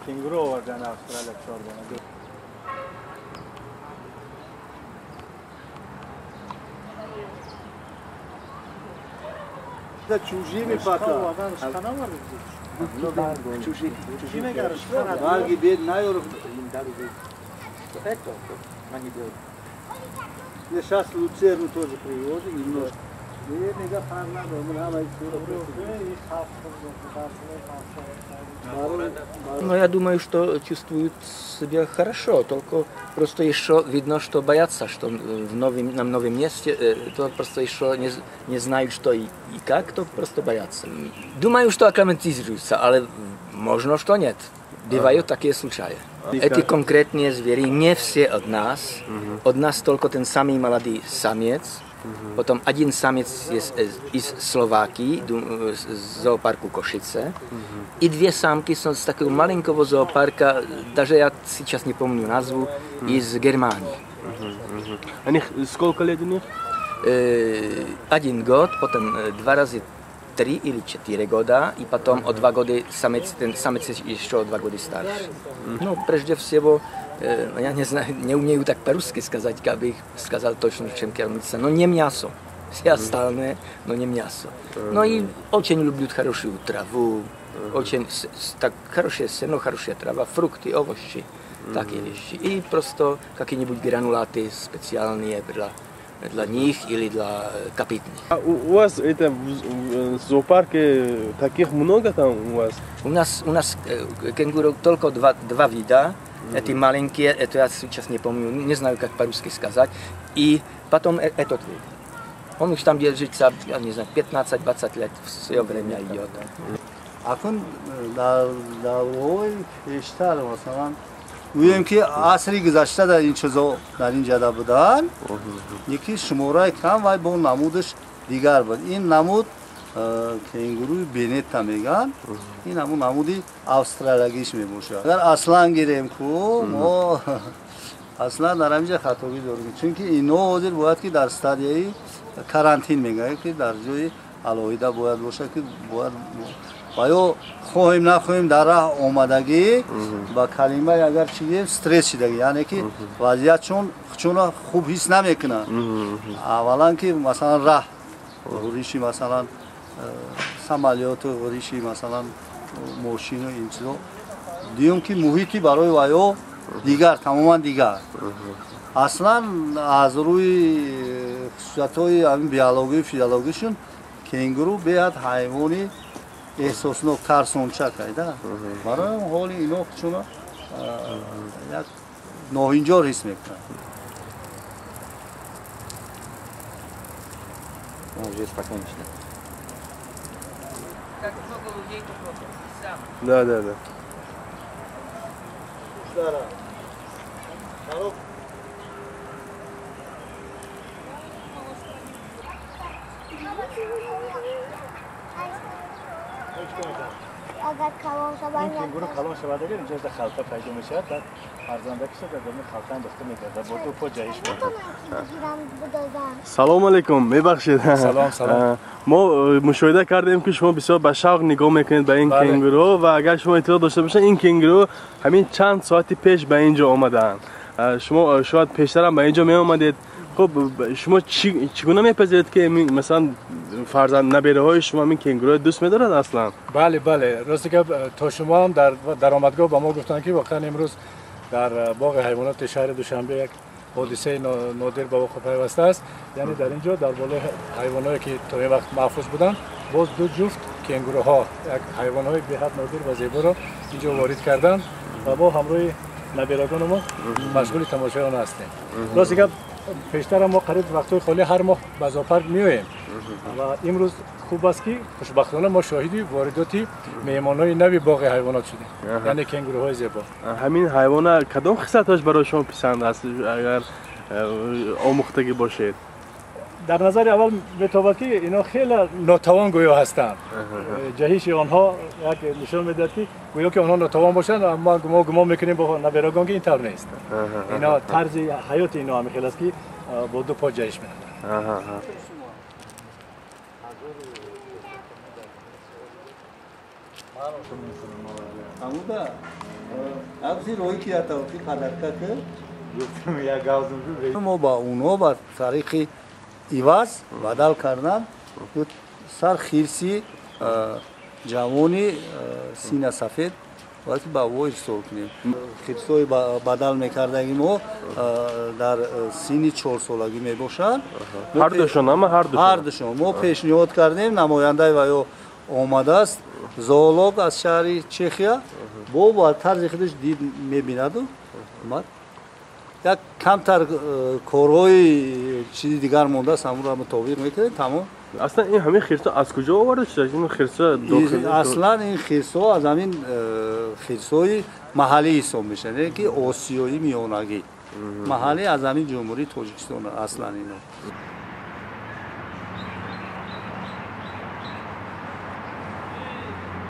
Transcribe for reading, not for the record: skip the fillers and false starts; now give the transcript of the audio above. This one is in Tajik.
Кенгуру овардан Австралия чордона. Чужими пока. Сейчас люцерну тоже привозим немножко. Но я думаю, что чувствуют себя хорошо, только просто еще видно, что боятся, что на новом месте, то просто еще не знают, что и как, то просто боятся. Думаю, что акклиматизируются, але можно, что нет. Бывают такие случаи. Эти конкретные звери не все от нас, от нас только ten самый молодой самец. Потом один самец из Словакии, z зоопарку Кошице. И две самки с такого маленького зоопарка, даже я сейчас не помню назву, из Германии. Они сколько лет у них? 1 год, потом 2 раза 3 или 4 года, и потом о 2 года самец, самец еще 2 года старше. Ну, прежде всего, я не знаю, не умею так по-русски сказать, как бы их сказал точно, чем кормиться, но не мясо. Все остальное, но не мясо. Ну и очень люблю хорошую траву, очень так, хорошее сено, хорошая трава, фрукты, овощи, такие вещи. И просто какие-нибудь гранулаты специальные для них или для копытных. А у вас это в зоопарке таких много там у вас? У нас кенгуру только два вида. Эти маленькие, это я сейчас не помню, не знаю, как по-русски сказать. И потом этот вид. Он уж там держится, я не знаю, 15-20 лет, все время идет. Акун даврой пештар, масалан, гӯем ки асри гузашта дар ин чизо дар ин ҷада буданд, яки шумораи кам вай бо намудаш дигар буд. Ин намуд кенгуруи бенетта мегӯянд, ин ҳамун намуди австралиягиш мебошад. Агар аслан гирем ку, мо аслан дар ҳамин ҷа хатогӣ дорем, чунки ино ҳозир бояд ки дар стадияи карантин мегӯянд, ки дар ҷои алоҳида бояд бошад, ки бояд ва ё хоҳем нахоҳем дар раҳ омадагӣ ба калимаи агар чӣ гӯем стресс шидагӣ, яъне ки вазъият чун хуб ҳис намекунад. Аввалан ки масалан раҳ ғуриши масалан самолёту ғуриши масалан мошину ин чизо, дуюм ки муҳити барои ваё дигар, тамоман дигар. Аслан аз рӯи хусусиятҳои ҳамин биологию физиологишон кенгуру беҳад ҳайвони эҳсоснок, тарсончак айда. Барои ҳоли ино чуна як ноҳинҷор ҳис мекунанд. Да, да, да. Ин кенгуру калон шавад, агар инҷо халта пайдо мешавад, баъд фарзандакиша дар даруни халта андохта мегардад, бо ду по ҷаҳиш мекунад. Салом алейкум, мебахшед. Салом, салом. Мо мушоҳида кардем, ки шумо бисёр ба шавқ нигоҳ мекунед ба ин кенгуру, ва агар шумо иттилоъ дошта бошед, ин кенгуру ҳамин чанд соати пеш ба ин ҷо омадаанд. Шумо шояд пештарам ба ин ҷо меомадед. Хуб, шумо чӣ гуна мепазиред, ки масалан фарзанд набераҳои шумо ҳамин кенгуруро дӯст медорад аслан? Бале, бале, рости гап, то шумо ҳам дар даромадгоҳ ба мо гуфтанд, ки воқеан имрӯз дар боғи ҳайвоноти шаҳри Душанбе як ҳодисаи нодир ба вуқӯъ пайваста аст. Яъне дар ин ҷо дар болои ҳайвонҳое, ки то ин вақт маҳфуз буданд, боз ду ҷуфт кенгуруҳо, як ҳайвонҳои беҳад нодир ва зеборо ин ҷо ворид карданд ва мо ҳамроҳи наберагони мо машғули тамошои он ҳастем. Рости гап, пештара мо қариб вақтҳои холӣ ҳар моҳ ба зоопарк меоем ва имрӯз хуб аст, ки хушбахтона мо шоҳиди воридоти меҳмонҳои нави боғи ҳайвонот шудем, яъне кенгуруҳои зебо. Ҳамин ҳайвона кадом хислатҳош барои шумо писанд аст, агар омӯхтагӣ бошед? Дар назари аввал метобад, ки ино хеле нотавон гӯё ҳастанд. Ҷаҳиши онҳо як нишон медиҳад, ки гӯё ки онҳо нотавон бошанд, аммо мо гумон мекунем бо наберагон, ки ин тавр нест. Ино тарзи ҳаёти ино ҳамин хел аст, ки бо ду по ҷаҳиш менамоянд. Амуда абзи роҳи ки ятавқи падарка ки мо ба онҳо ба тариқи иваз бадал кардан сар хирси ҷавони сина сафед бояд ки ба во ирсол кунем. Хирсҳои бадал мекардаги мо дар синни 4-солагӣ мебошанд. Ҳардушон, ама ҳардушон. Ҳардушон. Мо пешниҳод кардем, намояндаи ваё омадааст, зоолог аз шаҳри Чехия, бо ба тарзи худаш дид мебинаду омад. Як камтар корҳои чизи дигар мондааст, ҳамонро мутобиқ мекунем, тамом. Аслан ин ҳамин хирсҳо аз куҷо оварда шудааст? Ин хирсҳо дохили аслан ин хирсҳо аз ҳамин хирсҳои маҳаллӣ ҳисоб мешаванд, яъне ки осиёи миёнагӣ. Маҳаллӣ аз ҳамин Ҷумҳурии Тоҷикистон аслан ино.